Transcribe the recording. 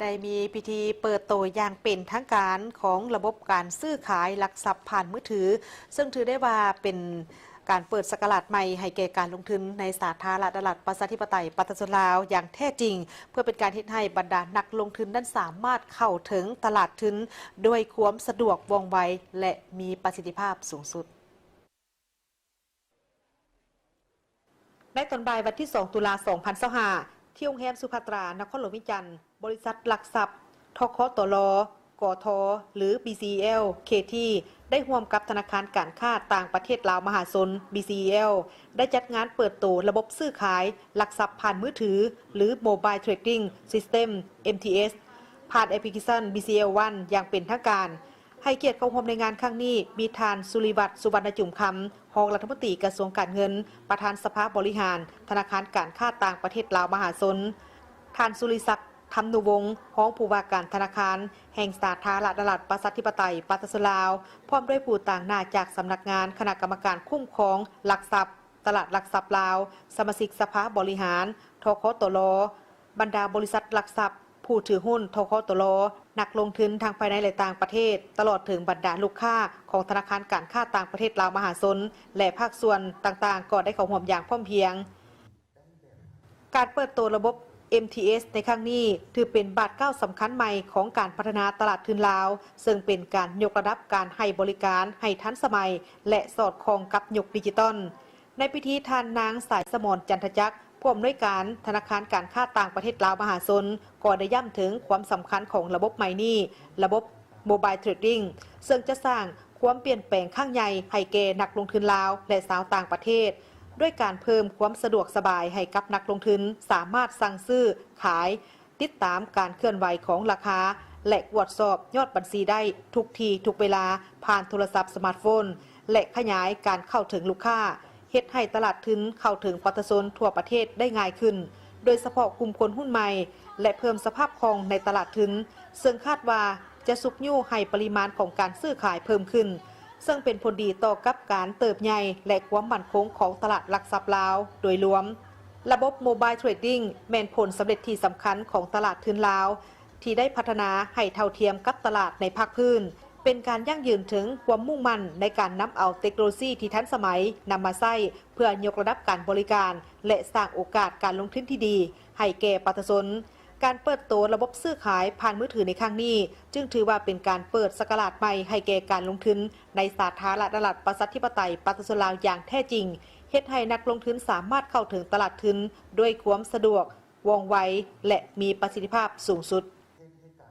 ໄດ້ມີພິທີເປີດໂຕຢ່າງເປັນທາງການຂອງລະບົບການຊື້ຂາຍຫຼັກຊັບຜ່ານມືຖື, ເຊິ່ງຖືໄດ້ວ່າເປັນການເປີດສັກກະລາດໃໝ່ໃຫ້ແກ່ການລົງທຶນໃນສາທາລະນະລັດ ປະຊາທິປະໄຕ ປະຊາຊົນລາວຢ່າງແທ້ຈິງ, ເພື່ອເປັນການເຮັດໃຫ້ບັນດານັກລົງທຶນນັ້ນສາມາດເຂົ້າເຖິງຕະຫຼາດທຶນດ້ວຍຄວາມສະດວກ ວ່ອງໄວ ແລະ ມີປະສິດທິພາບສູງສຸດ. ໃນຕອນບ່າຍວັນທີສອງ ຕຸລາ ສອງພັນຊາວຫ້າ ທີ່ໂຮງແຮມສຸພັດຕາ ນະຄອນຫຼວງວຽງຈັນ, ບໍລິສັດຫຼັກຊັບ ທຄຕລ ກທ ຫຼື BCEL KT ໄດ້ຮ່ວມກັບທະນາຄານການຄ້າຕ່າງປະເທດລາວມະຫາຊົນ BCEL ໄດ້ຈັດງານເປີດໂຕລະບົບຊື້ຂາຍຫຼັກຊັບຜ່ານມືຖື ຫຼື Mobile Trading System MTS ຜ່ານແອັບພລິເຄຊັນ BCEL One ຢ່າງເປັນທາງການ. ໃຫ້ກຽດເຂົ້າຮ່ວມໃນງານຄັ້ງນີ້ ມີທ່ານ ສຸລິວັດ ສຸວັນນະຈຸມຄຳ ຮອງລັດຖະມົນຕີກະຊວງການເງິນ, ປະທານສະພາບໍລິຫານທະນາຄານການຄ້າຕ່າງປະເທດລາວມະຫາຊົນ, ທ່ານ ສຸລິສັກ ທຳນຸວົງ ຮອງຜູ້ວ່າການທະນາຄານແຫ່ງສາທາລະນະລັດ ປະຊາທິປະໄຕ ປະຊາຊົນລາວ, ພ້ອມດ້ວຍຜູ້ຕາງໜ້າຈາກສຳນັກງານຄະນະກຳມະການຄຸ້ມຄອງຫຼັກຊັບ, ຕະຫຼາດຫຼັກຊັບລາວ, ສະມາຊິກສະພາບໍລິຫານ ທຄຕລ, ບັນດາບໍລິສັດຫຼັກຊັບ, ຜູ້ຖືຫຸ້ນ ທຄຕລ, ນັກລົງທຶນທັງພາຍໃນ ແລະ ຕ່າງປະເທດ, ຕະຫຼອດເຖິງບັນດາລູກຄ້າຂອງທະນາຄານການຄ້າຕ່າງປະເທດລາວມະຫາຊົນ ແລະ ພາກສ່ວນຕ່າງໆ ກໍໄດ້ເຂົ້າຮ່ວມຢ່າງພ້ອມພຽງ. ການເປີດໂຕລະບົບ MTS ໃນຄັ້ງນີ້ ຖືເປັນບາດກ້າວສຳຄັນໃໝ່ຂອງການພັດທະນາຕະຫຼາດທຶນລາວ, ເຊິ່ງເປັນການຍົກລະດັບການໃຫ້ບໍລິການໃຫ້ທັນສະໄໝ ແລະ ສອດຄ່ອງກັບຍຸກດິຈິຕອນ. ໃນພິທີ, ທ່ານນາງ ສາຍສະໝອນ ຈັນທະຈັກ, ຜູ້ອຳນວຍການທະນາຄານການຄ້າຕ່າງປະເທດລາວມະຫາຊົນ ກໍໄດ້ຢ້ຳເຖິງຄວາມສຳຄັນຂອງລະບົບໃໝ່ນີ້, ລະບົບ Mobile Trading, ເຊິ່ງຈະສ້າງຄວາມປ່ຽນແປງຄັ້ງໃຫຍ່ໃຫ້ແກ່ນັກລົງທຶນລາວ ແລະ ຊາວຕ່າງປະເທດ, ດ້ວຍການເພີ່ມຄວາມສະດວກສະບາຍໃຫ້ກັບນັກລົງທຶນສາມາດສັ່ງຊື້, ຂາຍ, ຕິດຕາມການເຄື່ອນໄຫວຂອງລາຄາ ແລະ ກວດສອບຍອດບັນຊີໄດ້ທຸກທີ່ທຸກເວລາ ຜ່ານໂທລະສັບສະມາດໂຟນ ແລະ ຂະຫຍາຍການເຂົ້າເຖິງລູກຄ້າ, ເຮັດໃຫ້ຕະຫຼາດທຶນເຂົ້າເຖິງປະຊາຊົນທົ່ວປະເທດໄດ້ງ່າຍຂຶ້ນ, ໂດຍສະເພາະກຸ່ມຄົນຮຸ່ນໃໝ່ ແລະ ເພີ່ມສະພາບຄ່ອງໃນຕະຫຼາດທຶນ, ເຊິ່ງຄາດວ່າຈະຊຸກຍູ້ໃຫ້ປະລິມານຂອງການຊື້ຂາຍເພີ່ມຂຶ້ນ, ເຊິ່ງເປັນຜົນດີຕໍ່ກັບການເຕີບໃຫຍ່ ແລະ ຄວາມໝັ້ນຄົງຂອງຕະຫຼາດຫຼັກຊັບລາວໂດຍລວມ. ລະບົບ Mobile Trading ແມ່ນຜົນສຳເລັດທີ່ສຳຄັນຂອງຕະຫຼາດທຶນລາວ ທີ່ໄດ້ພັດທະນາໃຫ້ເທົ່າທຽມກັບຕະຫຼາດໃນພາກພື້ນ, ເປັນການຢັ້ງຢືນເຖິງຄວາມມຸ່ງໝັ້ນໃນການນຳເອົາເຕັກໂນໂລຊີທີ່ທັນສະໄໝນຳມາໃຊ້ ເພື່ອຍົກລະດັບການບໍລິການ ແລະ ສ້າງໂອກາດການລົງທຶນທີ່ດີໃຫ້ແກ່ປະຊາຊົນ. ການເປີດໂຕລະບົບຊື້ຂາຍຜ່ານມືຖືໃນຄັ້ງນີ້ ຈຶ່ງຖືວ່າເປັນການເປີດສັກກະລາດໃໝ່ໃຫ້ແກ່ການລົງທຶນໃນສາທາລະນະລັດ ປະຊາທິປະໄຕ ປະຊາຊົນລາວຢ່າງແທ້ຈິງ, ເຮັດໃຫ້ນັກລົງທຶນສາມາດເຂົ້າເຖິງຕະຫຼາດທຶນດ້ວຍຄວາມສະດວກ, ວ່ອງໄວ ແລະ ມີປະສິດທິພາບສູງສຸດ.